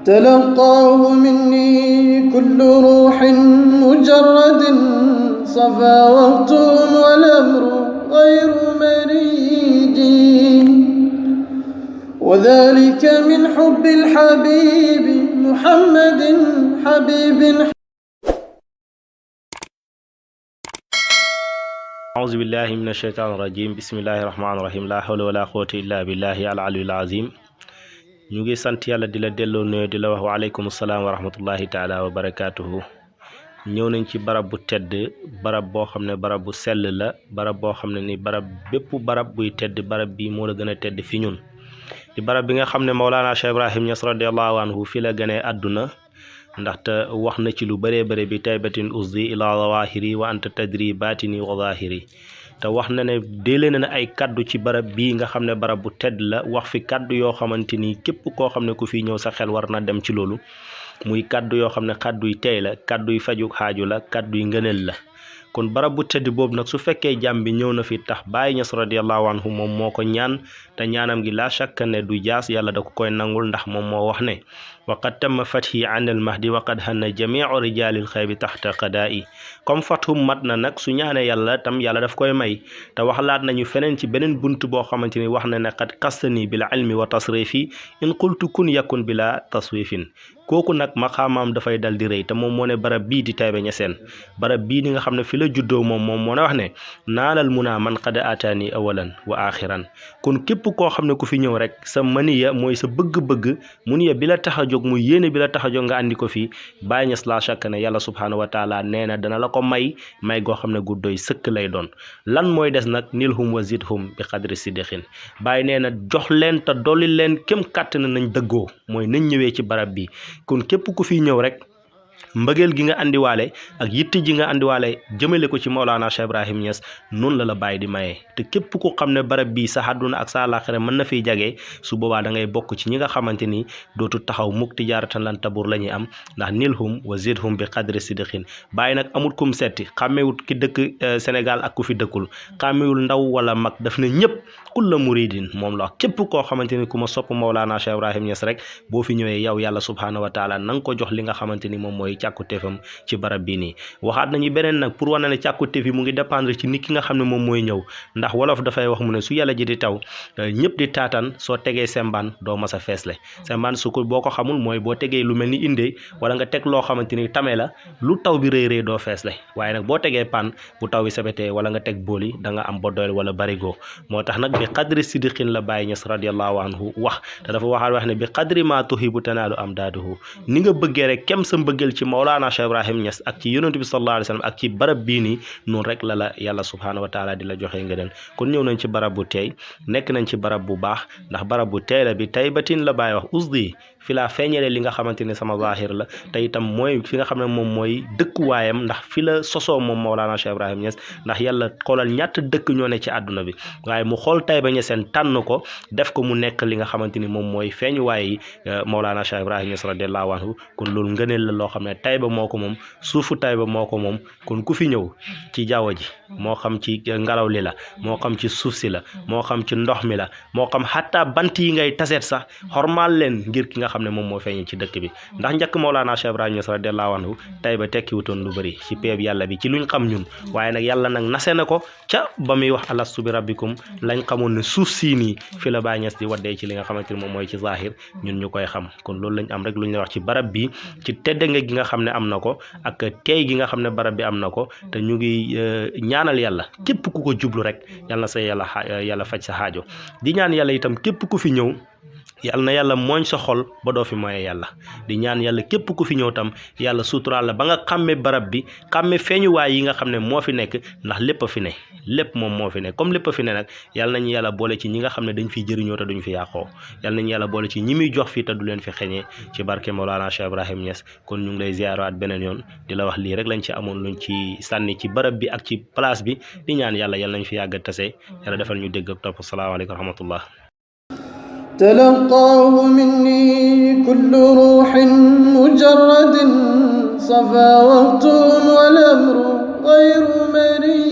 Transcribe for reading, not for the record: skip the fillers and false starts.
تلقاه مني كل روح مجرد صفا وقتهم والأمر غير مريج، وذلك من حب الحبيب محمد حبيب. أعوذ بالله من الشيطان الرجيم. بسم الله الرحمن الرحيم. لا حول ولا قوة إلا بالله العلي العظيم. ñu ngi sant yàlla di la delloo nuyu di la wax waaleykum salaam wa rahmatullahi taala wa barakaatuhu. ñëw nañ ci barab bu tedd, barab boo xam ne barab bu sell la, barab boo xam ne ni barab bépp barab buy tedd barab bi moo la gën a tedd fi ñun. di barab bi nga xam ne Mawlana Cheikh Ibrahim Niass radiyallahu anhu fi la gënee àdduna, ndaxte wax na ci lu bëree bëri bi taybatin uzdi ila zawahiri wa anta tadri batini wa zahiri. te wax na ne déele na ay kaddu ci barab bii nga xam ne barab bu tedd la, wax fi kaddu yoo xamante ni képp koo xam ne ku fi ñëw sa xel war na dem ci loolu. muy kaddu yoo xam ne kaddu yu tey la, kaddu yu faju xaaju la, kaddu yu ngëneel la. kon barab bu tedd boobu nag su fekkee jàmm bi ñëw na fi tax Baay Ñas radiyallahu anhu moom moo ko ñaan, te ñaanam gi la shakka ne du jaas, yàlla da ko koy nangul ndax moom moo wax ne waqad tamma fathi an al mahdi waqad hanna jamiu rijalil xaybi taxta qadaa'i. comme fathum mat na nag su ñaanee yàlla tam yàlla daf koy may. te waxlaat nañu feneen ci beneen bunt boo xamante ni wax na ne qad kastani bil ilmi wa tasrifi in qultu kun yakun bila taswifin. kooku nag maqaamaam dafay dal di rëy, te moom moo ne barab bii di Taïba Niassène, barab bii ni nga xam ne fi la juddoo moom moo ne wax ne naalal munaa man qad ataani awalan wa axiran. kon képp koo xam ne ku fi ñëw rek sa maniya mooy sa bëgg-bëgg muniya bi la tax a jóg muy yéene bi la tax a jóg nga andi ko fii. Baay Ñas la shakk ne yàlla subhaanahu wa taala nee na dana la ko may goo xam ne gu doy sëkk lay doon. lan mooy des nag nilhum wa zidhum bi qadri sidqin. Baay nee na jox leen te dolli leen kem kàtt na nañ dëggoo, mooy nañ ñëwee ci barab bi. kon képp ku fi ñëw rek mbëggeel gi nga andiwaale ak yitte ji nga andiwaale jëmale ko ci Mawlana Cheikh Ibrahim Niass noonu la la bàyyi di maye. te képp ku xam ne barab bii sa àdduna ak sa àllaaxira mën na fiy jagee, su boobaa da ngay bokk ci ñi nga xamante ni dootu taxaw mukk tijaaratan lan tabur la ñuy am, ndax nilhum wa zidhum bi qadri sidqin. Bàyyi nag amul kum setti, xàmmewut ki dëkk Sénégal ak ku fi dëkkul, xàmmewul ndaw wala mag, daf ne ñëpp kulla muridin moom la wax. képp koo xamante ni ku ma sopp Mawlana Cheikh Ibrahim Niass rek boo fi ñëwee yow yàlla subhaanahu wa taala na nga ko jox li nga xamante ni moom mooy càkkutéefam ci barab bii nii. waxaat nañu beneen nag pour wane ne càkkutéef yi mu ngi dépendre ci nit ki nga xam ne moom mooy ñëw, ndax wolof dafay wax mu ne su yàlla ji di taw ñëpp di taataan, soo tegee sembaan doo mas a feesle. sembaan su ko boo ko xamul mooy boo tegee lu mel ni indee wala nga teg loo xamante ni tame la, lu taw bi rëy rëy doo feesle. waaye nag boo tegee pan bu taw bi sebetee wala nga teg booli da nga am ba doyal wala barigo. moo tax nag bi qadri sidqin la Baay Ñas radiyallahu anhu wax, te dafa wax ne bi qadri ma tuhibu tanaalu amdaaduhu. ni nga bëggee rek kem sa mbëggeel ci Mawlana Cheikh Ibrahim Niass ak ci yonent bi sallallahu alayhi wa sallam ak ci barab bii nii noonu rek la yàlla subhaanahu wa taala di la joxe ngëneel. kon ñëw nañ ci barab bu teey, nekk nañ ci barab bu baax, ndax barab bu teey la bi taybatin la Baay wax usdi fi laa feeñalee li nga xamante ni sama zahir la, te itam mooy fi nga xam ne moom mooy dëkkuwaayam, ndax fi la sosoo moom Mawlana Cheikh Ibrahim Niass. ndax yàlla xoolal ñaata dëkk ñoo ne ci àdduna bi, waaye mu xool Taïba Niassène tànn ko def ko mu nekk li nga xamante ni moom mooy feeñuwaay Mawlana Cheikh Ibrahim Niass radiyallahu anhu. kon loolu ngëneel la loo xam ne Taïba moo ko moom, suufu Taïba moo ko moom. kon ku fi ñëw ci jaww ji, moo xam ci ngelaw li la, moo xam ci suuf si la, moo xam ci ndox mi la, moo xam xataa bant yi ngay taseet sax xormaal leen ngir ki nga xam ne moom moo feeñ ci dëkk bi. ndax njëkk Mawlana Cheikh Ibrahim Niass radiyallahu anhu Taïba tekki wutoon lu bëri ci peeb yàlla bi ci luñ xam ñun, waaye nag yàlla nag nase na ko ca ba muy wax alastu bi rabbikum lañ xamoon ne suuf sii nii fi la Baay Ñas di waddee ci li nga xamante ni moom mooy ci zahir ñun ñu koy xam. kon loolu lañ am rek luñ la wax ci barab bi, ci teddange gi nga xam ne am na ko ak teey gi nga xam ne barab bi am na ko. te ñu ngi ñaanal yàlla képp ku ko jublu rek yàlla na sa yàlla faj sa xaajo. di ñaan yàlla itam képp ku fi ñëw yàlla na yàlla mooñ sa xol ba doo fi mooyee yàlla. di ñaan yàlla képp ku fi ñëw tam yàlla suturaal la ba nga xàmme barab bi, xàmme feeñuwaay yi nga xam ne moo fi nekk, ndax lépp a fi ne, lépp moom moo fi ne. comme lépp a fi ne nag yàlla nañu yàlla boole ci ñi nga xam ne dañ fiy jëriñoo te duñ fi yàqoo. yàlla nañu yàlla boole ci ñi muy jox fii te du leen fi xeñee ci barke Mawlana Cheikh Ibrahim Niass. kon ñu ngi lay ziaraat beneen yoon di la wax lii rek lañ ci amoon luñ ci sànni ci barab bi ak ci place bi. di ñaan yàlla nañ fi yàgg tase, yàlla defal ñu dégg ak topp. salaamaaleykum wa rahmatullah. تلقاه مني كل روح مجرد صفا وقتهم والأمر غير مريج.